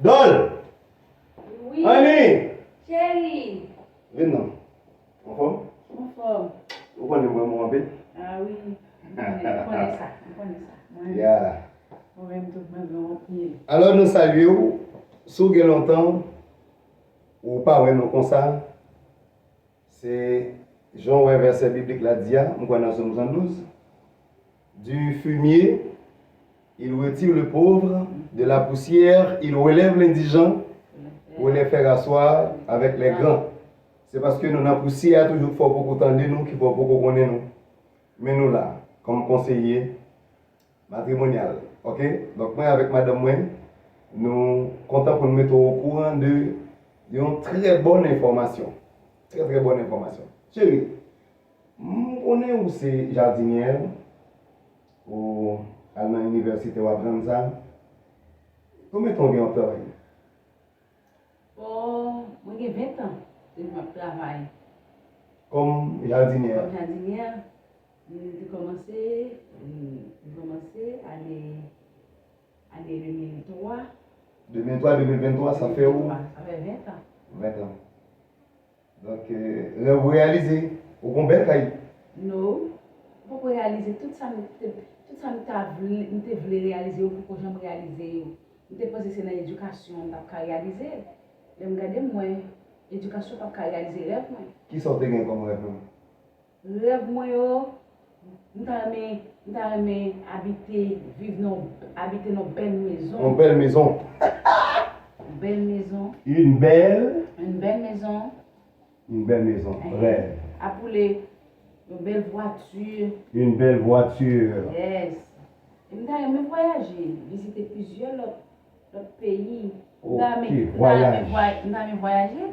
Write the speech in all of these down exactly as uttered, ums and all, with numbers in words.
Dòl! Wi. Annie! Cheri. Vin non. Anfòm? Anfòm. Ou konnen mwen mwen anpil? Ah wi. Mwen konnen, mwen konnen sa. Mwen konnen sa. Mwen, Yeah. mwen menm tout mwen gen yon pye. Alò nou salye w. Si w gen lontan, ou pa wè nou konsa. Se jan w wè vèsè biblik la di a, m kwè nan Sòm san douz. Du fumier, il retire le pauvre, de la poussière, il relève l'indigent, pour les faire asseoir avec les grands. Se paske nou nan pousyè a toujou ki fè w poko tande nou, ki fè w poko konnen nou. Men nou la, kòm konseye matrimonyal, oke? Donk mwen avèk madanm mwen, nou kontan pou n mete w okouran de yon trè bòn enfòmasyon. Trè, trè bòn enfòmasyon. Cheri, m konnen ou se jadinyè, ou al nan inivèsite w aprann sa. Konbyen tan w gen w ap travay? Bon, mwen gen ven tan depi m ap travay Kòm jadinyè. Kòm jadinyè. M te kòmanse, m te kòmanse ane, ane de mil twa. De mil twa, de mil venntwa, sa fè ou Sa fè ven tan. ven tan. Donk, euh, rèv ou reyalize, ou gon bèl kay. No, m poko reyalize tout sa m te, tout sa m ta vle, m te vle reyalize, yo poko janm reyalize yo. M te panse se nan edikasyon m t ap ka reyalize l. Lè m gade m wè edikasyon p ap ka reyalize rèv mwen. Kisa w te gen kòm rèv menm? Rèv mwen yo, m ta renmen, m ta renmen abite, viv nan, abite nan bèl mezon. Yon bèl mezon. Bèl mezon, Une belle, une belle maison. une belle maison. Rèv. Apoule, yon bèl vwati. Une belle voiture. Yes. E m ta renmen vwayaje, vizite plizyè lòt, lòt peyi. M ta renmen, Ok, m ta renmen vwayaj. vway- m ta renmen vwayaje,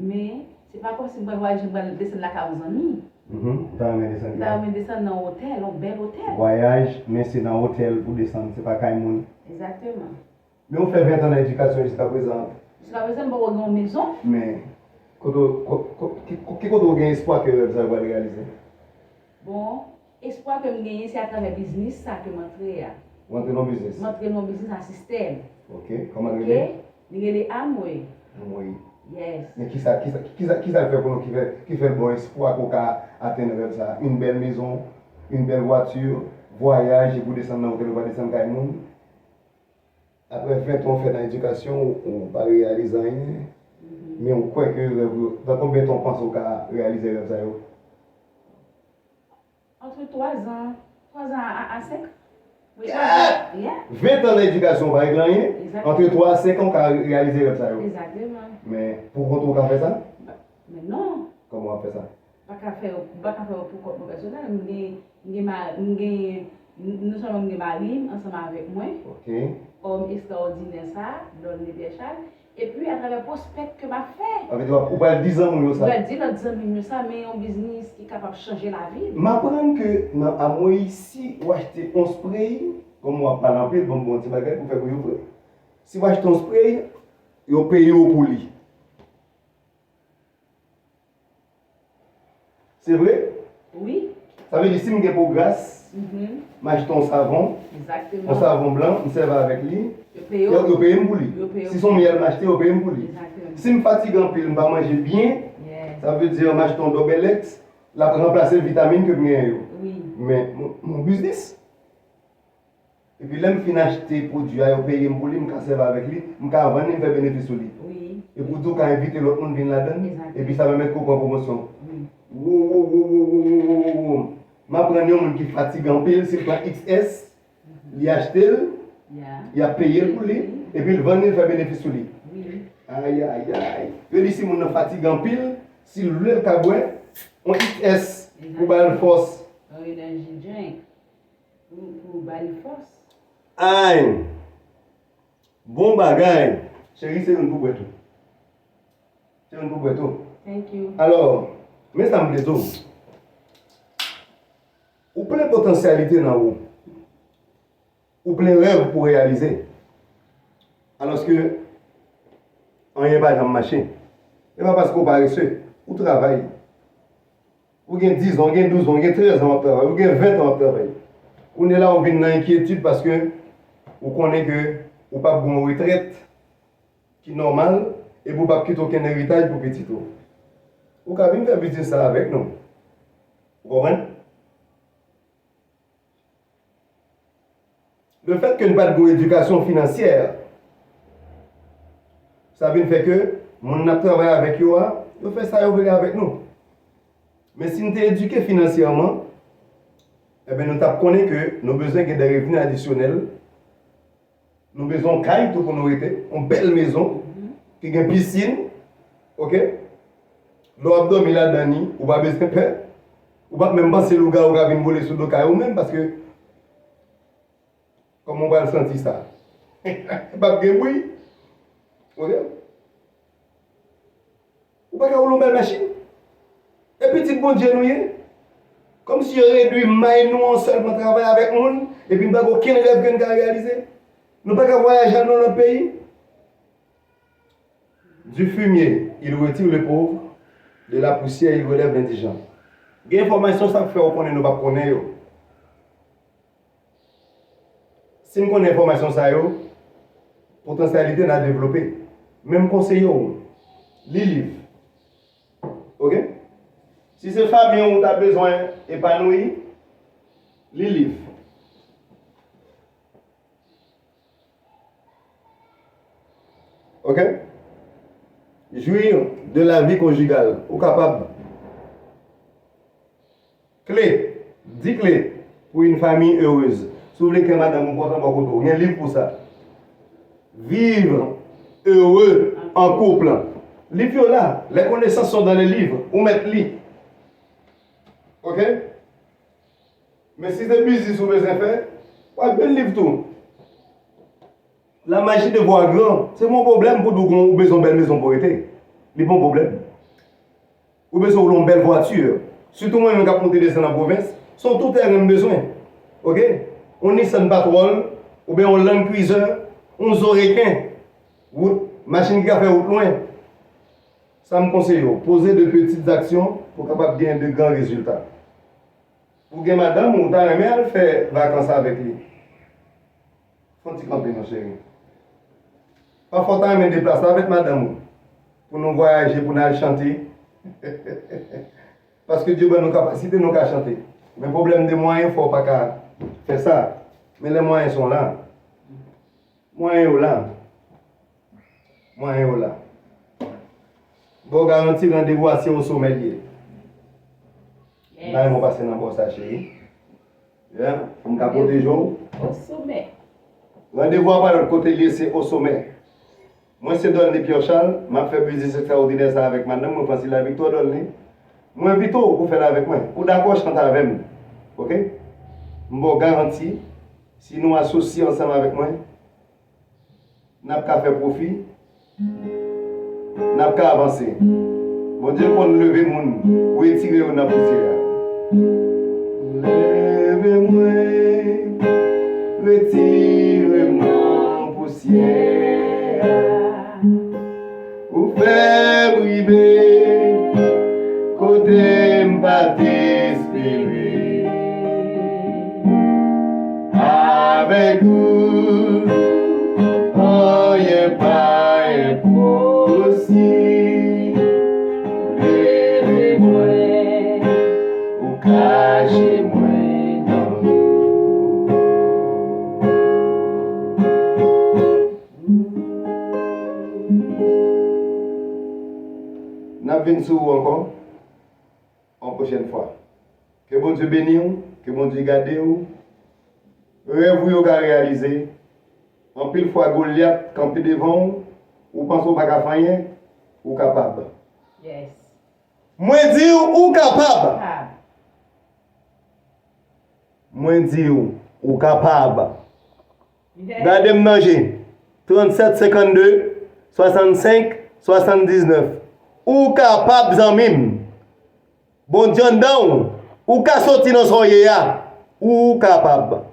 men se pa kòmsi m pral vwayaje, m pral desann lakay yon zanmi. Mhm, ou ta renmen desann M ta renmen desann nan otèl, yon bèl otèl. Vwayaj, men se nan otèl ou desann, se pa kay moun. Egzakteman. Men ou fè ven tan nan edikasyon jiska prezan. Jiska prezan, m poko gen yon mezon. Men, kote, ko- ko- ki, ki kote ou gen espwa ke rèv sa yo pral reyalize? Bon, espwa ke m genyen, se atravè biznis sa ke m antre a. Ou antre nan biznis. M antre nan yon biznis a sistèm. Ok, kòman l Ok? rele? Li rele Amway. Amway. Yes. Men kisa, kisa, kisa, kisa l fè pou nou ki fè, ki fè l ba w espwa ke w ka atenn rèv sa? Une belle maison, une belle voiture, vwayaj, epi w desann nan otèl, ou pa desann kay moun. Apre ven tan w fè nan edikasyon, ou, ou pa reyalize anyen. Men ou kwè ke rèv ou, nan konbyen tan w panse w ka reyalize rèv sa yo? Antre twa zan, twa zan a, a senk an. Wi, Yeah! Yeah. Ven tan nan edikasyon, ou pa regle anyen. Exact. Antre twa a senk an, ou ka reyalize rèv sa yo. Egzakteman. Men, pou kont ou, ou ka fè sa? Men non. Kòman w ap fè sa? M pa ka fè yo, m pa ka fè yo pou kont mwen pèsonèl. M gen, m gen, ma- m gen, non sèlman m gen mari m ansanm avèk mwen, Ok. Òm ekstraòdinè sa, Donny Pierre Charles, epi atravè pwospèk ke m ap fè. Sa vle di w ap- ou pral di zanmi w yo M sa. pral di lòt zanmi m yo sa, men yon biznis ki kapab chanje lavi m. M aprann ke nan Amway, si w achte yon spray, kòm w ap pale anpil, ban m bon ti bagay pou fè pou yo vre. Si w achte yon spray, yo peye w pou li. Se vre? Wi. Sa vle di si m gen po gras, Mhm. m achte yon savon, yon Egzakteman. savon blan, m sèvi avèk li, Yo peye yo, w. yo peye m pou li. Yo peye w. Si se yon myèl m achte, yo peye m pou li. Egzakteman. Si m fatige anpil, m pa manje byen, Yes. sa vle di m achte yon Double X, l ap ranplase vitamin ke m genyen yo. Wi. Men, mon, mon biznis. Epi lè m fin achte pwodui a, yo peye m pou li, m ka sèvi avèk li, m ka vann li, m fè benefis sou li. Wi. Epi w tou ka envite lòt moun vin ladan l, Egzakteman. Epi sa pèmèt ke w pran pwomosyon. Wi. Wo, wo, wo. M aprann yon moun ki fatige anpil, si l pran X S, li achte l, Yeah. y ap peye l pou li, epi l vann li, l fè benefis sou li. Wi. Ayayay. Yo di si moun nan fatige anpil, si l vle l ka bwè, yon X S pou ba l fòs. Yon energy drink. Pou, pou ba li fòs. Ay! Bon bagay! Cheri, se youn pou bwè tou. Se youn pou bwè tou. Thank you. Alò, men sa m vle di w. Ou plen potansyalite nan ou. Ou plen rèv pou reyalize. Alòske, anyen pa janm mache. E pa paske w parese. Ou travay. Ou gen diz an, ou gen douz an, ou gen trèz an w ap travay, ou gen ven an w ap travay. Kounye la, ou vin nan enkyetid paske ou konnen ke ou p ap gen yon retrèt ki nòmal, epi w p ap kite okenn eritaj pou pitit ou. Ou ka vin fè biznis sa avèk nou. Ou konprann? Lefètke n pa t gen yon edikasyon finansyè, sa vin fè ke moun n ap travay avèk yo a, yo fè sa yo vle avèk nou. Men si n te edike finansyèman, enben, nou t ap konnen ke nou bezwen gen de revni adisyonèl. Nou bezwen yon kay tou pou nou rete, yon bèl mezon ki gen pisin, oke? Lè w ap dòmi ladan li, ou pa bezwen pè. Ou p ap menm panse lougawou ka vin vole sou do kay ou menm, paske kòman w pral santi sa? P ap gen bri. Oke? Ou pa ka woule yon bèl machin? E pitit Bondye nou ye? Kòmsi yo redui may nou an sèlman travay avèk moun, epi n pa gen okenn rèv ke n ka reyalize? Nou pa ka vwayaje al nan lòt peyi? Du fumier, il retire le pauvre, de la poussière, il relève l'indigent. Gen enfòmasyon sa k fè w konnen nou p ap konnen yo. Si n konnen enfòmasyon sa yo, potansyalite n a devlope. Men m konseye w, li liv. Oke? Si se fanmi w ta bezwen epanouyi, li liv. Oke? Jouir de la vie conjugale. Ou kapab. Kle, dis kle pour une famille heureuse. Si w vle ke madanm ou kontan bò kote w, gen liv pou sa. Vivre heureux en couple. Liv yo la. Les connaissances sont dans les livres. Ou mèt li. Oke? Men si se biznis ou bezwen fè, w ap jwenn liv tou. La magie de voir grand. Se pa yon pwoblèm pou di w ou bezwen yon bèl mezon pou w rete. Li pa yon pwoblèm. Ou bezwen woule yon bèl vwati. Sitou mwen menm k ap monte desann nan pwovens, se yon tou tèren m bezwen. Oke? Yon Nissan Patrol, oubyen yon Land Cruiser, yon zo reken. Wout, machin ki ka fè wout lwen. Sa m konseye w, poze de petites actions pou w kapab gen de gran rezilta. Ou gen madanm ou, ou ta renmen al fè vakans avèk li? Fè yon ti kanpe non, cheri. Pafwa w ta renmen deplase avèk madanm ou pou nou vwayaje, pou n al chante. Paske Dye ban nou kapasite, nou ka chante. Men pwoblèm de mwayen fè w pa ka fè sa. Men lè mwayen son la, mwayen yo la. Mwayen yo la. Ba w garanti randevou a se o somè l ye. M ta renmen w pase nan bò sa, cheri. Yeah, pou m ka pwoteje w. O somè. Randevou a pa lòt kote l ye, se o somè. Mwen se Dolny Pierre Charles, m ap fè biznis ekstraòdinè sa avèk madanm mwen, Francila Victor Dolny. Mwen envite w pou fè l avèk mwen. Ou dakò, chante avè m. Oke? M ba w garanti, si nou asosye ansanm avèk mwen, n ap ka fè pwofi, n ap ka avanse. Bondye konn leve moun, retire yo nan pousyè a. Leve mwen, retire m nan pousyè a. Ou fè m rive kote m pa t espere. Avèk ou, anyen pa enposib. Leve mwen, ou kache mwen nan ou. N ap vin sou ou ankò yon pwochèn fwa. Ke Bondye beni w, ke Bondye gade w. Rèv ou yo ka reyalize. Anpil fwa Golyat kanpe devan w, ou panse w pa ka fè anyen, ou kapab. Yes. Mwen di w, ou kapab. Kapab. Mwen di w, ou kapab. Gade m nan je. Trannsèt senkannde, swasannsenk, swasanndiznèf. Ou kapab, zanmi m. Bondye anndan w. Ou ka soti nan sa w ye a. Ou kapab.